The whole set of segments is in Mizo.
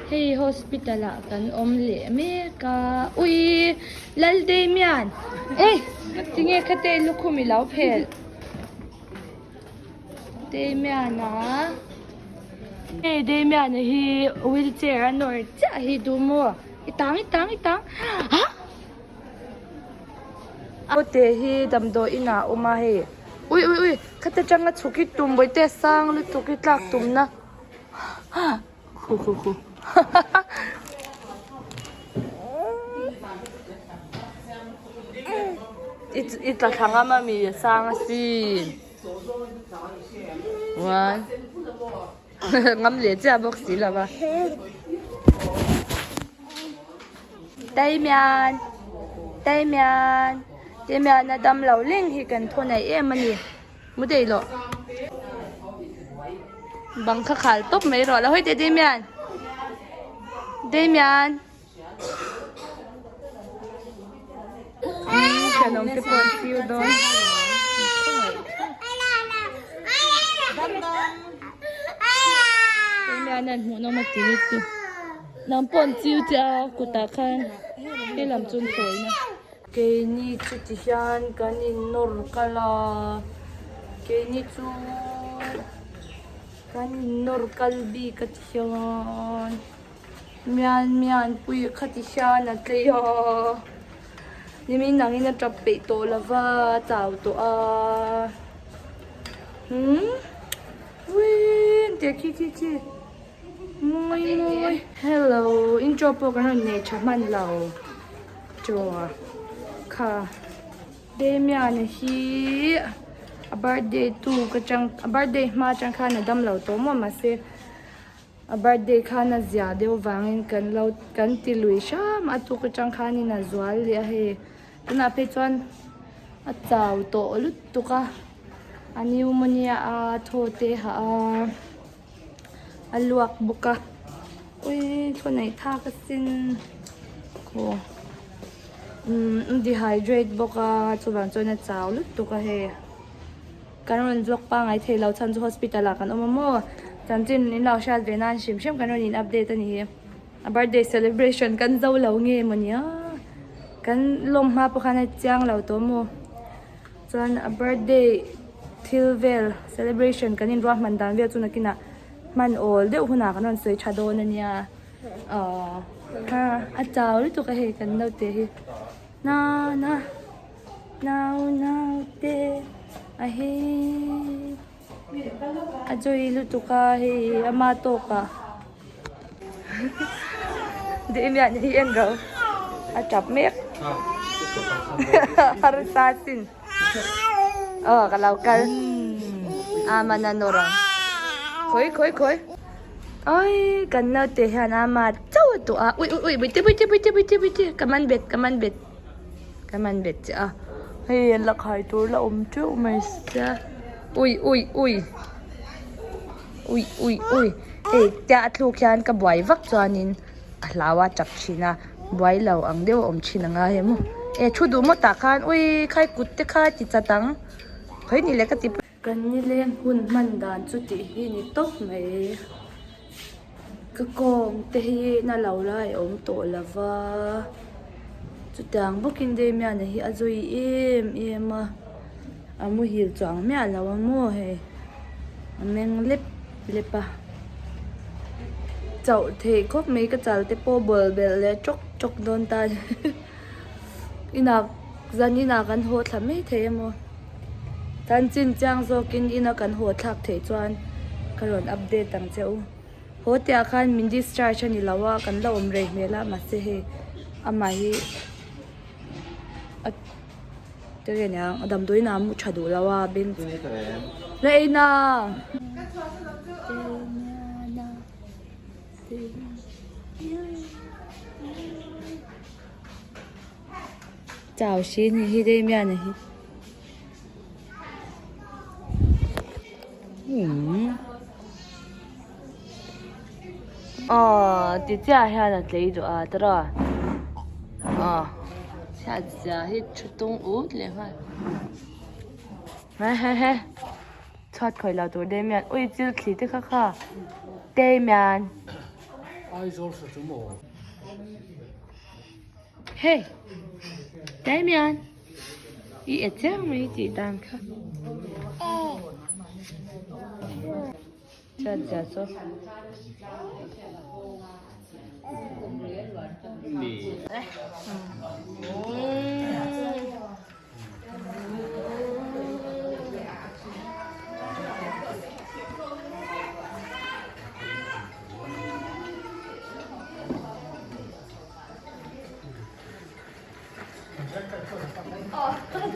Hei hospital ah kan awm leh mek a ui Laldemian ei tinge khate lukhum i lo phelh Damian-a hei Damian-a hi wheelchair a nawr chiah hi duh maw i tang i tang i tang hah Naute hi damdawi inah a awm a hei ui ui ui khata tanga chhuk hi tum bawihte a sang lutuk hi tlak tumna khu khu khu hahaha. I tla thla ngam ami a sang asin one ngam leh chiah bawk si lo va Damian Damian Damian a dam lo leng hi kan thaw nei em a ni mu daih loh bang kha khal tawp mai rawh la hawi teh Damian Damian. Thenawm te pawh an chiu dawn. Keimah an hmuh nawm a ti hi chu. Nang pawh an chiu che a kutah khan he lam chu an tawina. Keini chu ti hian kan in nawr kal a keini chu kan in nawr kal bik a ti hian. Mian mian pui kha ti hian a tlei a nimin angin a tap peih tawh lo va a chau tawh a umm uiii tih khi khi khi mawi mawi hello intro pawh kan rawn nei tha hman lo chaw kha Damian hi a birthday tu ka chang a birthday hma atang khan a dam lo tawh maw mahse. A birthday khan a zia deuh vangin kan lo kan ti lui hram a tuk atang khanin a zual leh a hei tunah phei chuan a chau tawh lutuk a a pneumonia a thaw te hah a a luak bawk a ui thaw neih thak asin aw umm dehydrate bawk a chuvang chuan a chau lutuk a hei. Kan rawn vlog pangai thei lo chhan chu hospital ah kan awm a maw chanchin in lo hriat ve nan hrim hrim kan rawn in update a ni hi a birthday celebration kan zo lo nge maw nia kan lawm hma pawh khan a chiang lo tawh maw chuan a birthday thil vel celebration kan in ruahman dan vel chu nakinah hman awl deuh hunah kan rawn sawi tha dawn a nia ahh a chau lutuk a hei kan naute hi na na. Nau naute a hi a joy lutuk a hei ama tawk ah Damian hi en ro a tap mek harsa sin aw ka lo kal a mana nawr ang khawi khawi khawi oi kan naute hian ama chauh a tuah a ui ui ui buite buite buite buite buite ka man bet ka man bet. Ka man bet che a hei an la khai tur la awm teuh mai sia ui ui ui ui ui ui hei tia a thluk hian ka buai vak chuanin a hlau a chak thin a buai lo ang deuh a awm thin ang a hei maw e thu duh maw tah khan ui khai kut te kha ti chat ang khawi ni leh ka ti Kan nileng hun hman dan chu tih hi ni tawp mai. Ka kawng te hi na lo lai a awm tawh lo va, chutiang bawkin Damian-a hi a zui em em a, a muhil chuang miah lo a maw hei, a meng lep lep a, chauh theih khawp mai ka chal te pawh bawl belh leh tawk tawk dawn ta inah zan inah kan haw thla mai thei emaw chanchin chiang zawkin ina kan haw thlak theih chuan ka rawn update ang che u haw tih ah khan min discharge a ni lo a kan la awm rei hmel a mahse hei amah hi a enge niang a damdawi in a mu tha duh lo a beng la ei na. Chau si ni hi Damian a hi. Umm. Aw ti chiah hian a tlei duh a tiraw. Aw chhiat zia hi thu tung ut leh nghal. He he he chhuat khawih lo tur Damian ui chil thli te kha kha Damian. Hey! Damian! I e chiang mai tih dan kha. Chuan zia chu.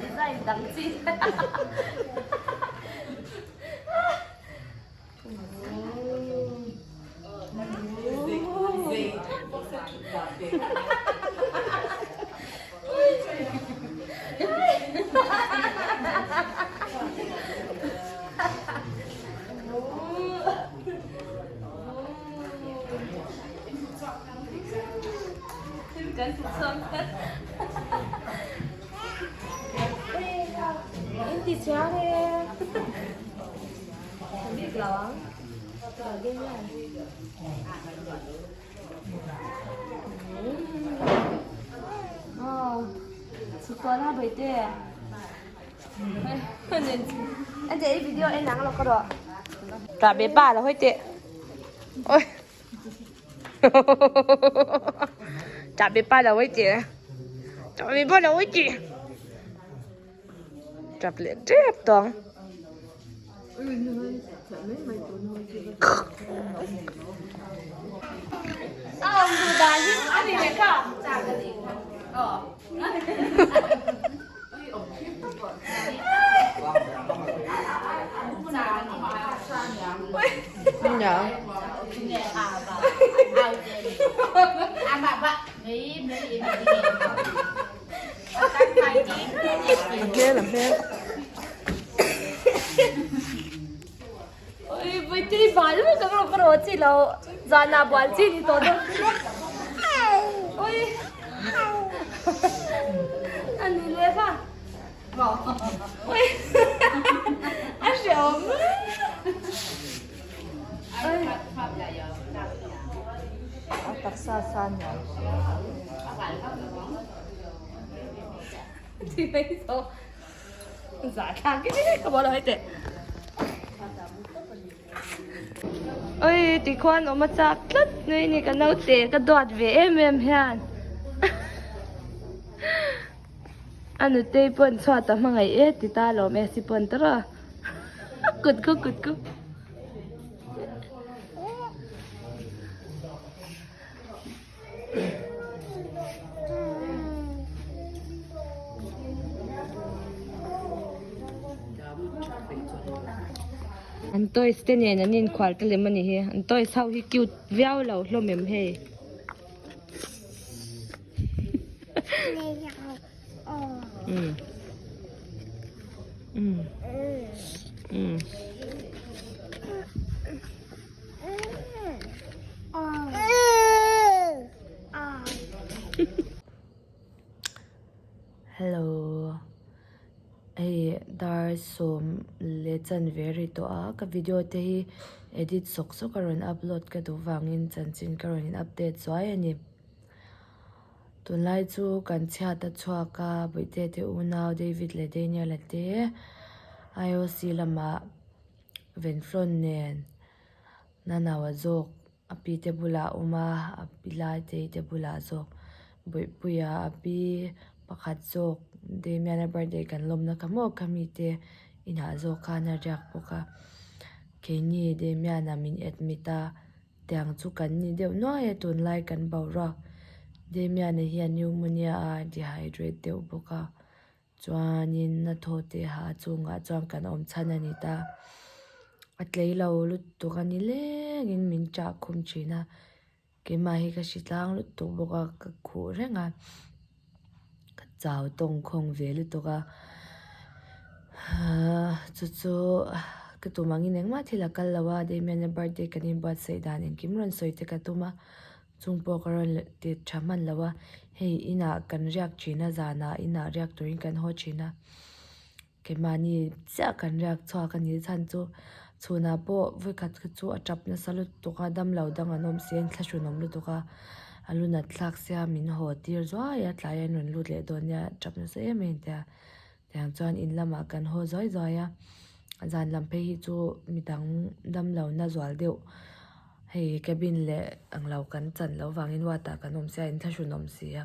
Design dang chi. In ti chiang e. Bik lo ang. Anh chị video em nắng là có rồi. Cả bé bà là hơi tệ. Ôi. Chả bé ba là hơi tệ. Chả bé ba là hơi tệ. Chập lệ trép toàn. A hmel a hmel. A taksa sa nuam. Oi tikhuan awm a chak tlat mai a ni ka naute ka duat ve em em hian a nutei pawn chhuat a hmangaih e ti ta lawm e si pawn tawrh a kut khu kut khu. An toys te nen an inkhual ta lem a ni hi an toys ho hi cute viau lo hlawm em hei. Hello hei dar sawm leh chanve a ri tawh a ka video te hi edit sawk sawk a rawn upload ka duh vangin chanchin ka rawn in update zuai a ni tunlai chu kan chhiat a chhuak a Bawihte te unau David leh Daniel a te I_O_C lamah. Venflon nen Nanaua zawk a pi te bulah a awm a a pi lai te te bulah zawk Bawihpuia a pi pakhat zawk Damian-a birthday kan lawmna kha maw kha mite inah zawk khan a riak bawk a keini Damian-a min admit a tiang chu kan ni deuh nuai a tunlai kan boruak Damian-a hian pneumonia a dehydrate deuh bawk a. Chuanin a thaw teh ha chungah chuan kan awm chhan a ni ta. A tlei lo lutuk a ni lengin min chah khum thin a. Keimah hi ka hri tlang lutuk bawk a, ka khuh reng a. Ka chau tawng khawng ve lutuk a. Chu chu ka tum angin engmah thil a kal lo a, Damian-a birthday kan inbuatsaih dan engkim rawn sawi te ka tum a. Chung pawh ka rawn ti tha hman lo a, hei inah kan riak thin a, zanah inah riak turin kan haw thin a, keimahni chiah kan riak chhuak a ni chhan chu. Chhunah pawh vawikhat kha chu a tap nasa lutuk a damlo dang an awm si a inthlahrun awm lutuk a a lu nat thlak sia min haw tir zuai a tlai an rawn lut leh dawn nia tap nasa em em tia tiang chuan in lamah kan haw zuai zuai a zan lam phei hi chu midang damlo na zual deuh hei cabin leh englo kan chan loh vangin ward ah kan awm sia inthlahrun awm si a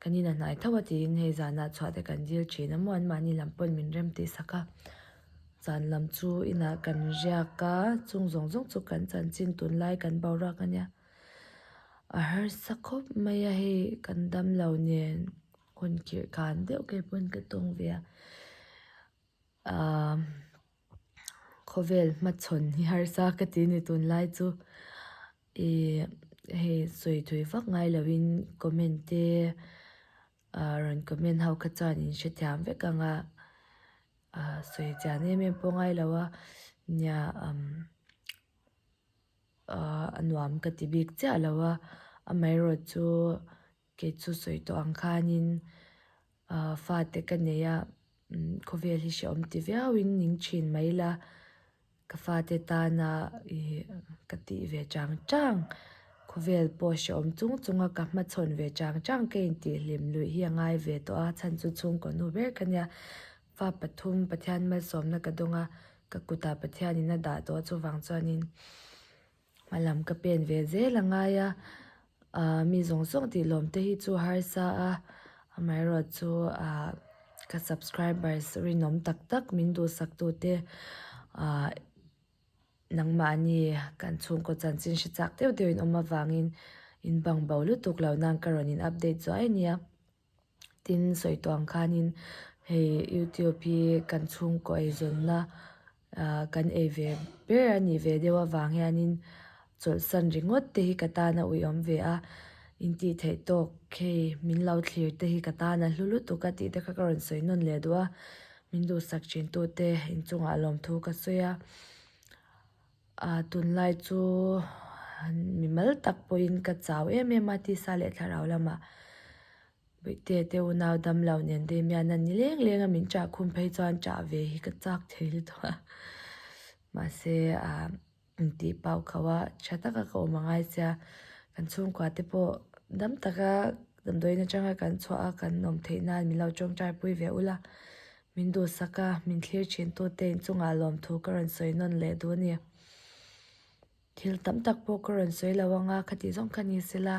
kan in a hnai tho a tiin hei zanah chhuah te kan dil thin a maw anmahni lam pawn min rem tih sak a. Zan lam chu inah kan riak a, chung zawng zawng chu kan chanchin tunlai kan boruak a nia. A harsa khawp mai a hei kan damlo nen hun khirh khan deuh kei pawn ka tawng ve a. Ahh khawvel hmachhawn hi harsa ka ti a ni tunlai chu. Ihh hei sawi thui vak ngai lovin comment te ahh rawn comment ho kha chuan in hrethiam vek ang a. Ah sawi chian em em pawh ngai lo a nia umm ah a nuam ka ti bik chiah lo a amaherawh chu kei chu sawi tawh ang khanin ah fate ka nei a umm khawvel hi hrehawm ti viauin ning thin mai ila. Ka fate tana ih ka tih ve chang chang, khawvel pawh hrehawm chung chunga ka hmachhawn ve chang chang ka intih hlim luih hi a ngai ve tawh a, chhan chu chhungkaw nu ber ka nia. Fa pathum Pathian malsawmna ka dawng a, ka kutah Pathianin a dah tawh a chuvang chuanin hma lam ka pen ve zel a ngai a, ah mi zawng zawng tih lawm te hi chu harsa a, amaherawh chu ah ka subscribers rinawm tak tak min duhsak tu te ah nangmahni kan chhungkaw chanchin hre chak deuh deuh in awm avangin in bang bo lutuk lo nan ka rawn in update zuai a nia. Tin sawi tawh ang khanin hei youtube hi kan chhungkaw eizawnna ah kan ei ve ber a nih ve deuh avang hianin chawlhsan ringawt te hi ka tan a uiawm ve a intih theih tawk hei min lo thlir te hi ka tan a hlu lutuk a tih te kha ka rawn sawi nawn leh duh a min duhsak thin tute inchungah lawmthu ka sawi a. Ah tunlai chu mimal tak pawhin ka chau em em a tisa leh thlarau lamah Bawihte te unau damlo nen Damian a ni leng leng a min chah khum phei chuan chah ve hi ka chak thei lutuk a mahse ah intih pau khauh a tha taka ka awm angai sia kan chhungkua te pawh dam taka damdawiin atanga kan chhuah a kan awm theih nan min lo tawngtai pui ve ula. Min duhsak a, min thlir thin tute inchungah lawmthu ka rawn sawi nawn leh duh a ni. Thil tam tak pawh ka rawn sawi lo ang a, khati zawng kha ni sela,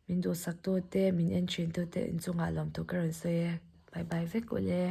min duhsak tute, min en thin tute inchungah lawmthu ka rawn sawi e. Bye bye vek ule.